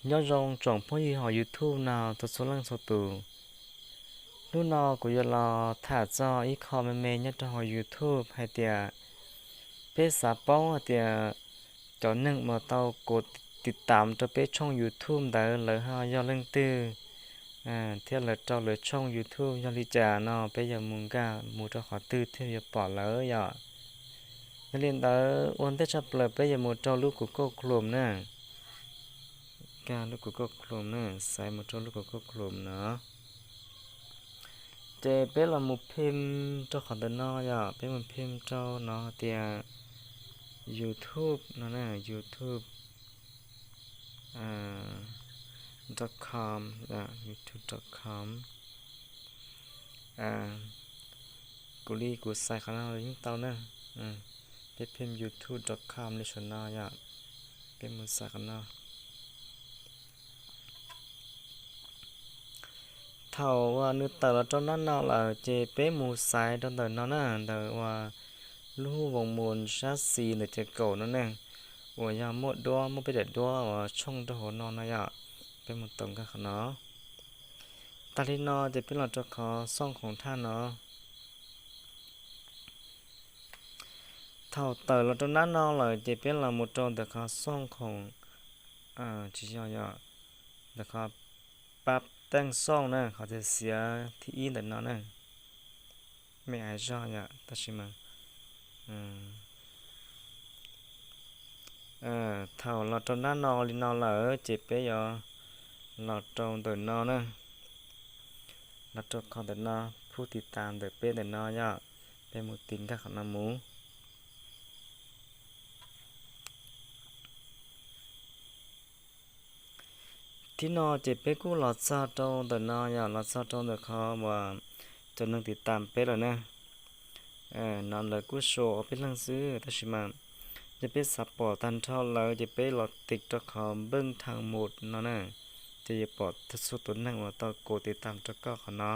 Nyob zoo tsoom phooj ywg hauv YouTube no txhua txhua leej txhua tus. Hnub no kuv yuav los tham txog ib qho me me nyob rau hauv YouTube hais tias peb xav paub hais tias cov neeg uas tau kuv tiv tam rau peb tshooj YouTube ntawd lawv ho yog leej twg, thiab lawv rau lawv tshooj YouTube yog li cas no peb yuav mus nkag mus rau qhov twg thiaj yuav pom lawv yom. Yog li ntawd ua ntej tshaj plaws peb yuav mus rau lub Google Chrome na. Nkag lub Google Chrome na, xaiv mus rau lub Google Chrome no. Ces peb los mus phim rau qhov ntawm no yom, peb mus phim rau no tias YouTube no na, youtube dot com, youtube dot com. Kuv li kuv xaiv qhov no yeej tau na. Peb phim youtube dot com li saum no yom, peb mus xaiv qhov no. Thaum uas nws tawm los rau nab no lawm ces peb mus xaiv rau ntawm no na, ntawm uas lub voos mus sab xis ntawm ces kaum no ne, uas yog muaj duab, muaj peb daim duab uas tshooj rau hauv no no yom. Peb mus tau nkag qhov no. Tag li no ces peb los rau qhov xooj khoom thaj no. Thaum tawm los rau nab no lawm ces peb los mus rau ntawm qhov xooj khoom, tsis yog yom, ntawm qhov pab teej xooj na, qhov tias xiav thib ib ntawm no na. Me ais zog yom, tab sis mas thaum los rau nab no li no lawm ces peb yuav los rau ntawm no na, los rau qhov ntawm no, phub tiv tas ntawm peb ntawm no yom, peb mus tiv nkag qhov no mus. Thib no ces peb kuj los txog rau ntawm no yom, los txog rau ntawm qhov uas cov neeg tiv tas peb lawm na. No lawv kuj sau peb leeg xwb tab sis mas yog peb xav pom tag nrho lawv ces peb los tiv rau qhov npeej thaj mus no na, ces yuav pom txhua tus neeg uas tau kuv tiv tas rau koj qhov no.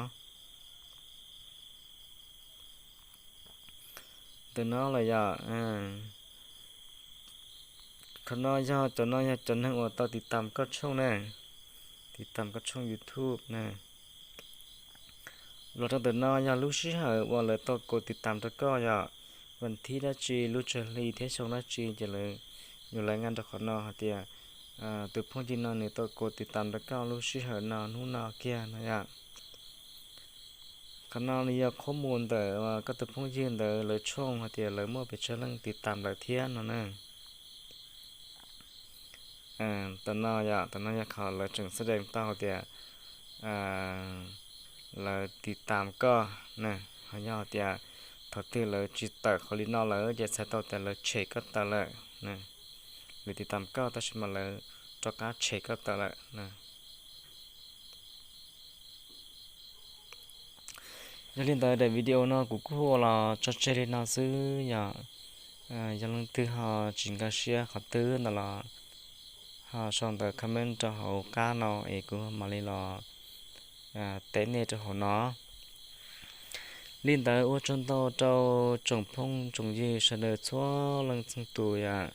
Ntawm no lawm yom, qhov no yog cov no yog cov neeg uas tau tiv tam koj tshooj na, tiv tam koj tshooj YouTube na. Los rau ntawm no yog lub sij hawm uas lawv tau kuv tiv tam rau koj yom, vas thib dab tsi, lub tsag hli thiab xyoo dab tsi ces lawv yuav lais nqa rau qhov no hais tias tus phooj ywg no nws tau kuv tiv tam rau koj lub sij hawm no hnub no kiag no yom. Qhov no nws yog qhob mus ntawm koj tus phooj ywg ntawd lawv tshooj hais tias lawv muaj pes tsawg leej tiv tam lawm thiab no na. Tam no yom, tam no yog qhov lawv tseem xab dees tau hais tias lawv tiv tam koj na. Ho yog hais tias thaum twg lawv tsis tawm qhov li no lawm ces txhais tau tias lawv tshem koj tawm lawm. Lawv tiv tam koj tab sis mas lawv rov qab tshem koj tawm lawm. Yog li ntawd daim video no kuv kuj ua los tso tseg li no xwb yom. Yog leej twg ho tsis nkag siab qhov twg ntawd los ho sau ntawv comment rau hauv qab no es kuv mam li los teb nej rau hauv no. Li ntawd ua tsaug ntau rau tsoom phooj tsoom ywg sawv daws txhua leej txhua tus yom.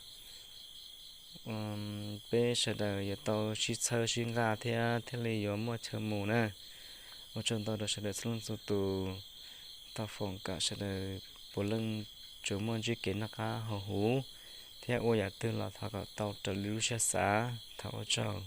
Peb sawv daws yuav tau sib txhawb sib nqa thiab thiaj li yuav muaj chaw mus na. Ua tsaug ntau rau sawv daws txhua leej txhua tus. Thov foom kom sawv daws puav leej tsuas muaj ntsib kev noj qab haus huv thiab ua yam twg los thov kom tau raws li lub siab xav. Thov ua tsaug.